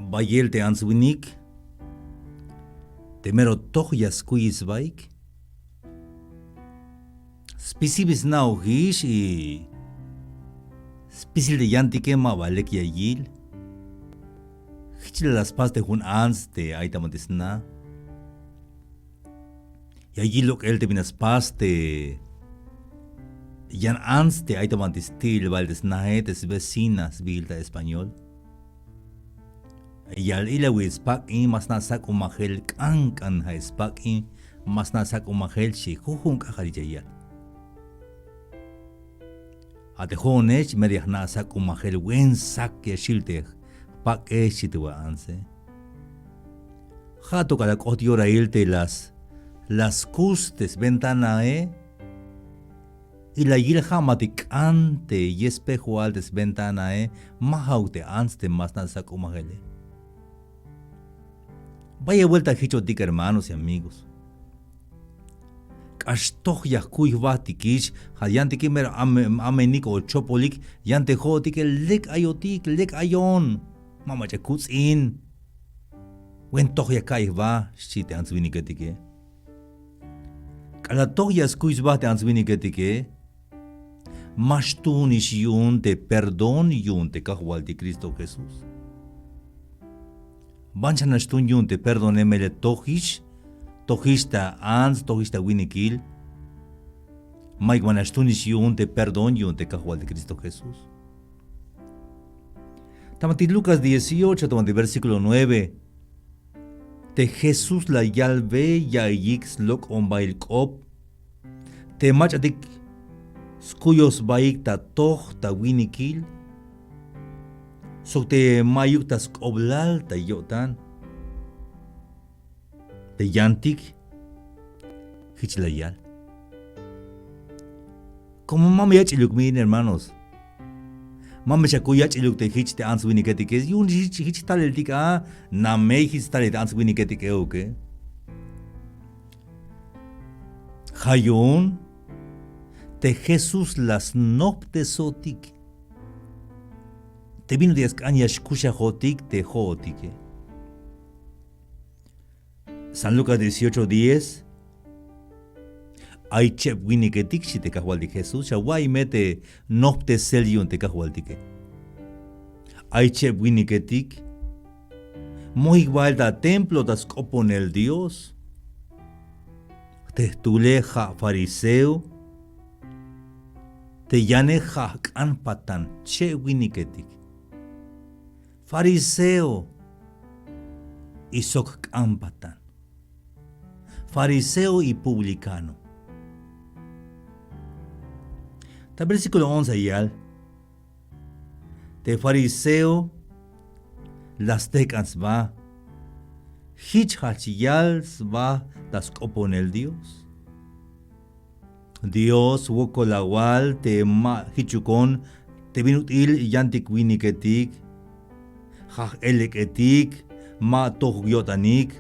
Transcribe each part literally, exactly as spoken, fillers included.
Bayel te ants winik te mero toj ya skuy sbaik. Spisil bi sna'ojix y spisil te yantike ma ba lek ya yil. Jich la la spas te jun ants te ay ta banti sna. Ya yil lok'el te bin la spas te yan ants te ay ta banti sti'il bael te snae, te svecina sbiil ta español. Yal ila wi spak'in, ma sna' sak'umajel, k'an k'an ja' spak'in, ma sna' sak'umajel, xchi. Jujun k'ajal ya yal. A te jo'one, xchi, mero ya jna' sak'umajel, buen sak ya xil te jpak'e, xchi te wi antse. Ja' to k'alal k'ot yorail te las, la skus te sventanae, y la yil ja' ma te k'an te yespejoal te sventanae, ma ja'uk te ants te ma sna' sak'umajele. Bayel buelta jichotik, hermanos y amigos. K'ax toj ya jkuy jbatikix, ja' yantike mero ame-, amenik o chopolik, yan te jo'otike lek ayotik, lek ayon, ma mach'a kuts'in. Wen toj ya ka'iy jba, xchi te ants winiketike. K'alal toj ya skuy sba te ants winiketike, ma xtuunix yu'un te perdón yu'un te Kajwaltik Cristo Jesús. Ban xanax tuun yu'un te perdone, melel tojix, tojix ta ants, tojix ta winikil. Mayuk ma nax tuunix yu'un te perdón yu'un te Kajwaltik Cristo Jesús. Ta banti Lucas dieciocho, ta banti versículo nueve. Te Jesús la yalbe ya'iyik slok'ombail k'op te mach'atik skuyoj sbaik ta toj ta winikil, sok te ma'yuk ta sk'oblal ta yo'tan. Te yantik jich la yal. Como ma me yach'iluk bin, hermanos. Ma me xakuy yach'iluk te jich te ants winiketike. Yu'un jich, jich taleltik a, namey jich talel te ants winiketike, ok. Ja' yu'un te Jesús la snoptesotik te bin ut'il ya sk'an ya xkuxajotik te jo'otike. San Lucas dieciocho diez. Ay cheb winiketik, xchi te Kajwaltik Jesús, xawa'iy me te noptesel yu'un te Kajwaltike. Ay cheb winiketik mojik bael ta templo ta sk'oponel Dios. Te jtule ja' fariseo, te yane ja' jk'an patan, cheb winiketik. Fariseo y sok jk'an patan. Fariseo y publicano. Ta versículo once yal, te fariseo la stejk'an sba, jich jajch yal sba ta sk'oponel Dios. Dios, wokol awal te ma jichukon te bin ut'il yantik winiketik, ja' j-elek'etik, ma tojuk yo'tanik,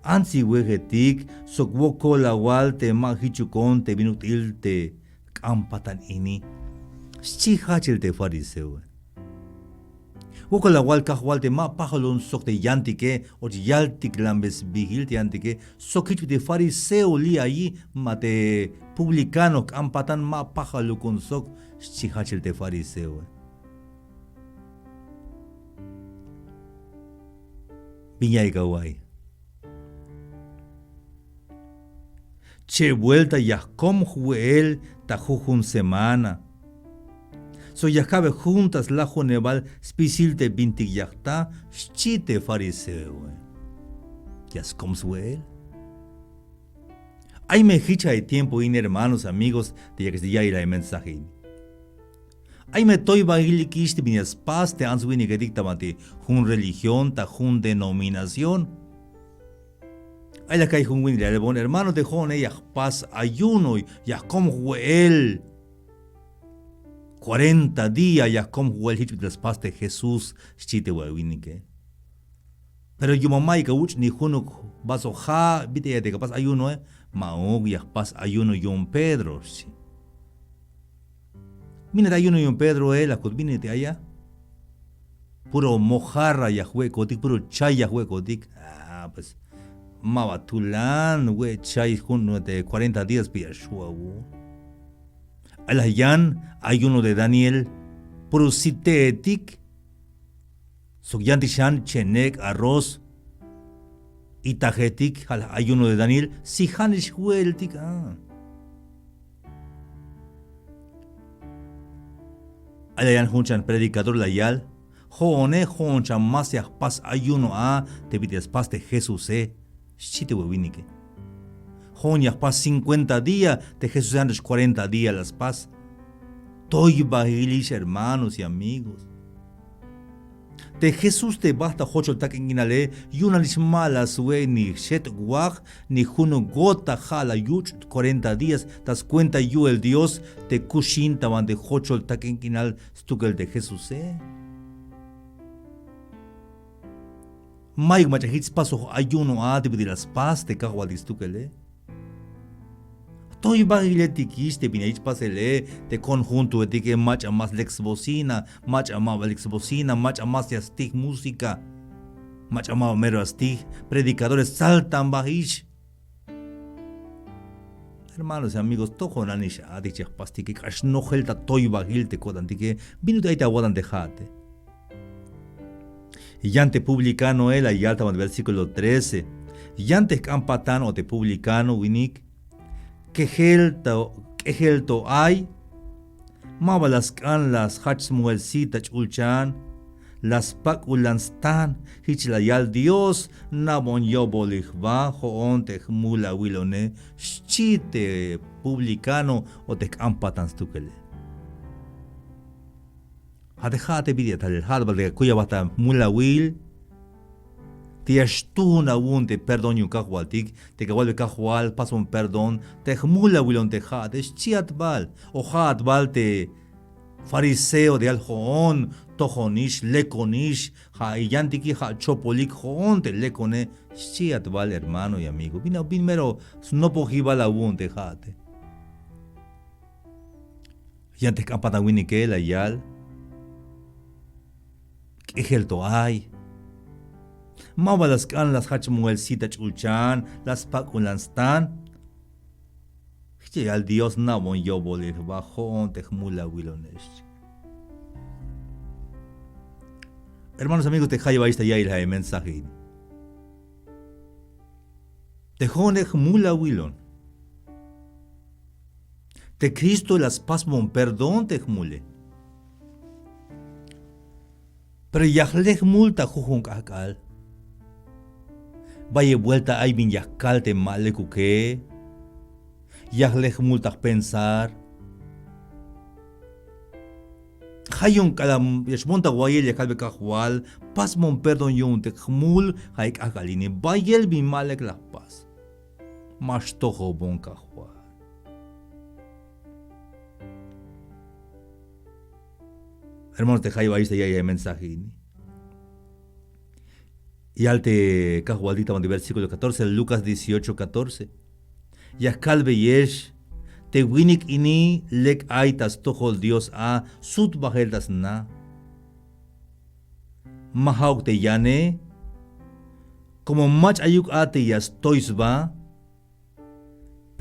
antsiwejetik, sok wokol awal te ma jichukon te bin ut'il te jk'an patan ini, xchi jajchel te fariseoe. Wokol awal Kajwal te ma pajalon sok te yantike, och yaltiklanbe sbiil te yantike, sok jich te fariseo li' ayi, ma te publicano jk'an patan ma pajalukon sok, xchi jajchel te fariseoe. Bin ya'iy awa'iy. Cheb buelta ya jkom jwe'el ta jujun semana. Sok ya jkabe jun ta slajunebal spisil te bintik ya jta, xchi te fariseoe. Ya skom swe'el. Ay me jich a tiempo in, hermanos, amigos, te yakix te ya'iyel a mensaje in. Ay me toybailikix te bin ya spas te ants winiketik ta banti jun religión, ta jun denominación. Ay la ka'iy jun winike la yalbon, hermano, te jo'one ya jpas ayuno, ya jkom jwe'el. Cuarenta día ya jkom jwe'el jich bit'il la spas te Jesús, xchi te winike. Pero yu'un ma mayuk awuch' ni junuk vaso ja', bit'il ya te ya apas ayunoe, ma'uk, ya jpas ayuno yu'un Pedro, xchi. Bin a te ayuno yu'un Pedroe, la kut bin a te aya. puro mojarra ya jwe'kotik, puro chay ya jwe'kotik. Ah, pues, ma ba tulan we' chay jun te cuarenta días pe ya xju' awu'un. Ay la yan ayuno de Daniel, puro site'etik, sok yantik xan chenek, arroz, itajetik, ja' la ayuno de Daniel, si ja'nix jwe'eltik a. Ay la yan jun xan predicador la yal: Jo'one, jo'on xan más ya jpas ayuno a te bit'il la spas te Jesuse, xchi te we' winike. Jo'on ya jpas cincuenta día, te Jesuse ja'nix cuarenta día la spas. Toybajilix, hermanos y amigos. Te Jesús te bajt ta jochol tak'in k'inale, yu'un nanix ma la swe' ni xet' waj ni junuk gota, ja' la yuch' cuarenta días ta scuenta yu'el Dios te kuxin ta banti jochol tak'in k'inal stukel te Jesuse. Mayuk mach'a jich spasoj ayuno a te bit'il la spas te Kajwaltik stukele. Toybajiletikix te bin ya jich pasele, te conjuntoetike, mach'a más lek sbocina, mach'a ma ba lek sbocina, mach'a más ya stij música, mach'a ma ba mero ya stij predicadores, tsaltanbajix. Hermanos y amigos, tojon nanix a'tik chi ya jpastike, k'ax nojel ta toybajil te ko'tantike. Bin ut'il ay te awo'tan te ja'ate. Yan te publicanoe, la yal ta versículo trece. Yan te jk'an patan o te publicano winik, k'ejel to, k'ejel to ay, ma ba la sk'an la sjach smuel sit ta ch'ulchan, la spak'ulan stan. Jich la yal Dios: Na'bon yo'bolil jba jo'on te jmul awilone, xchi te publicano o te jk'an patan stukele. Ja' te ja'ate bit'il ya talel, ja'at bal te ya kuy aba ta jmul awil, te ya xtuun awu'un te perdón yu'un Kajwaltik, te ya awalbe Kajwal pasbon perdón te jmul awilon te ja'ate, xchiat bal. O ja'at bal te fariseo te ya yal: Jo'on, tojonix, lekonix, ja' yantike, ja' chopolik, jo'on te lekone, xchiat bal, hermano y amigo. Bin, bin mero snopojibal awu'un te ja'ate. Yan te jk'an patan winike la yal: K'ejel to ay. Ma ba la sk'an la sjach muel sit ta ch'ulchan, la spak'ulan stan. Jich ya yal Dios: Na'bon yo'bolil jba jo'on te jmul awilone, xchi. Hermanos, amigos, te jayeb ayex ta ya'iyel ja' e mensaje ini. Te jo'one jmul awilon. Te Cristo la spasbon perdón te jmule. Pero ya jle jmul ta jujun k'ajk'al. Bayel buelta ay bin ya jkal te ma lekuke. Ya jle jmul ta jpensar. Ja' yu'un k'alal ya xboon ta wayel ya kalbe Kajwal: Pasbon perdón yu'un te jmul ja' e k'ajk'al ini. Bayel bin ma lek la jpas. Ma xtojobon Kajwal. Hermanos, te jayeb ayex ta ya'iyel e mensaje ini. Yal te Kajwaltik ta banti versículo catorce, Lucas dieciocho catorce. Ya kalbeyex: Te winik ini lek ay ta stojol Dios a, sut bajel ta sna. Ma ja'uk te yane, como mach'ayuk a te ya stoy sba,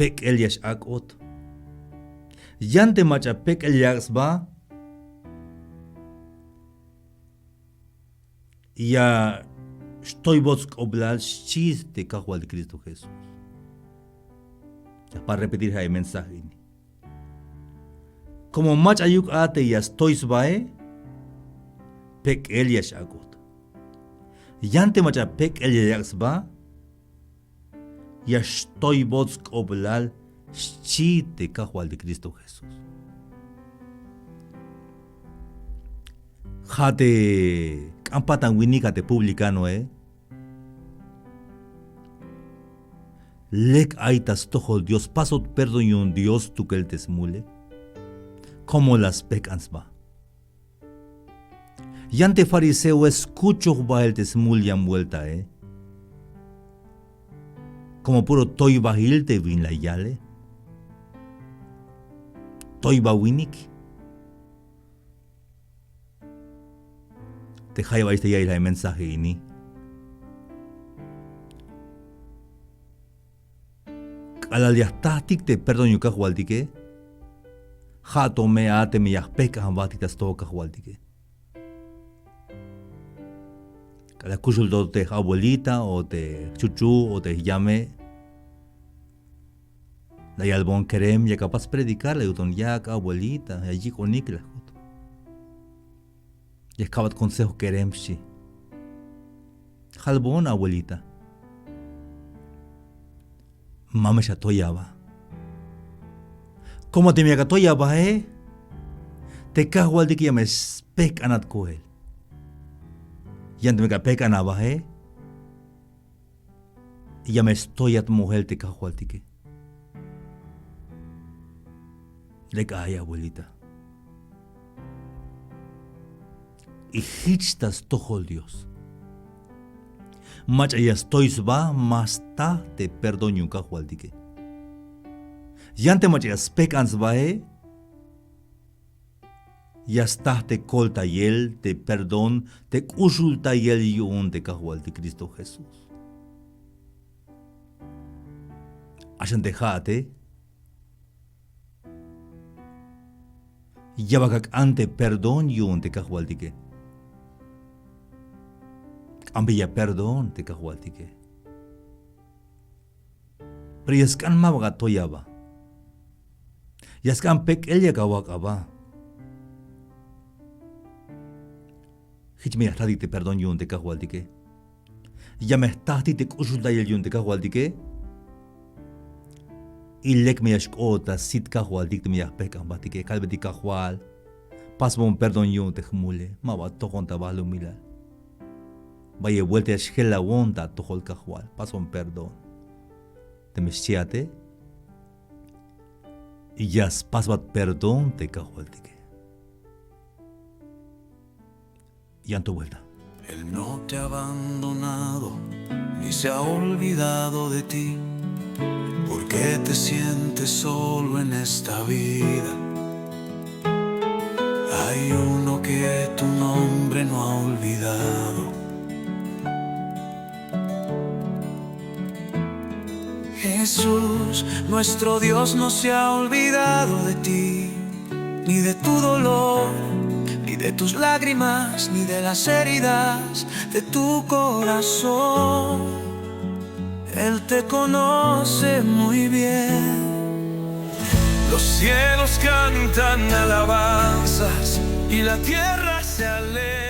pek'el ya x-ak'ot. Yan te mach'a pek'el ya yak' sba, ya xtoybot sk'oblal, xchi te Kajwaltik Cristo Jesús. Ya jpas repetir ja' e mensaje ini. Como mach'ayuk a te ya stoy sbae, pek'el ya x-ak'ot. Yan te mach'a pek'el ya yak' sba, ya xtoybot sk'oblal, xchi te Kajwaltik Cristo Jesús. Ja' te k'an patan winik, ja' te publicanoe, lek ay ta stojol Dios, pasot perdón yu'un Dios stukel te smule. Como la spejk'an sba. Yan te fariseoe skuchoj bael te smul yan bueltae. Como puro toybajil te bin la yale. Toyba winik. te jayeb ayex te ya'iyel a mensaje ini. K'alal ya jtatik te perdón yu'un Kajwaltike, ja' to me a teme ya jpejk'an jbatik ta stojol Kajwaltike. K'alal kuxul to te j-abuelita o te jchuchu o te jyame, la yalbon kerem, yak apas predicar, la yut on: yak abuelita, ya yik'onik, la jkut. Ya jkabat consejo kerem, xchi. Jalbon abuelita, ma me xatoy aba. Como teme yak atoy abae, te Kajwaltike ya me spejk'anat koel. Yan teme yak apejk'an abae, ya me stoyat mojel te Kajwaltike. Lek ay abuelita. Y jich ta stojol Dios. Mach'a ya stoy sba, ma sta te perdón yu'un Kajwaltike. Yan te mach'a ya spejk'an sbae, ya sta te koltayel, te perdón, te k'uxultayel yu'un te Kajwaltik Cristo Jesús. Axan te ja'ate, ya bal ak'an te perdón yu'un te Kajwaltike. K'ambeya perdón te Kajwaltike. Pero ya sk'an ma bal atoy aba. Ya sk'an pek'el yak awak' aba. Jich me ya jtatik te perdón yu'un te Kajwaltike. Ya me jtatik te k'uxultayel yu'un te Kajwaltike. Y lek me ya xk'ot ta sit Kajwaltik teme ya jpejk'an jbatike, kalbetik: Kajwal, pasbon perdón yu'un te jmule, ma ba atojon ta balumilal. Bayel buelta ya xjelawon ta atojol, Kajwal, pasbon perdón. Teme xchiate, ya spasbat perdón te Kajwaltike. Yan to buelta. Él no te ha abandonado ni se ha olvidado de ti. ¿Por qué te sientes solo en esta vida? Hay uno que tu nombre no ha olvidado. Jesús, nuestro Dios no se ha olvidado de ti, ni de tu dolor, ni de tus lágrimas, ni de las heridas de tu corazón. Él te conoce muy bien. Los cielos cantan alabanzas y la tierra se alegra.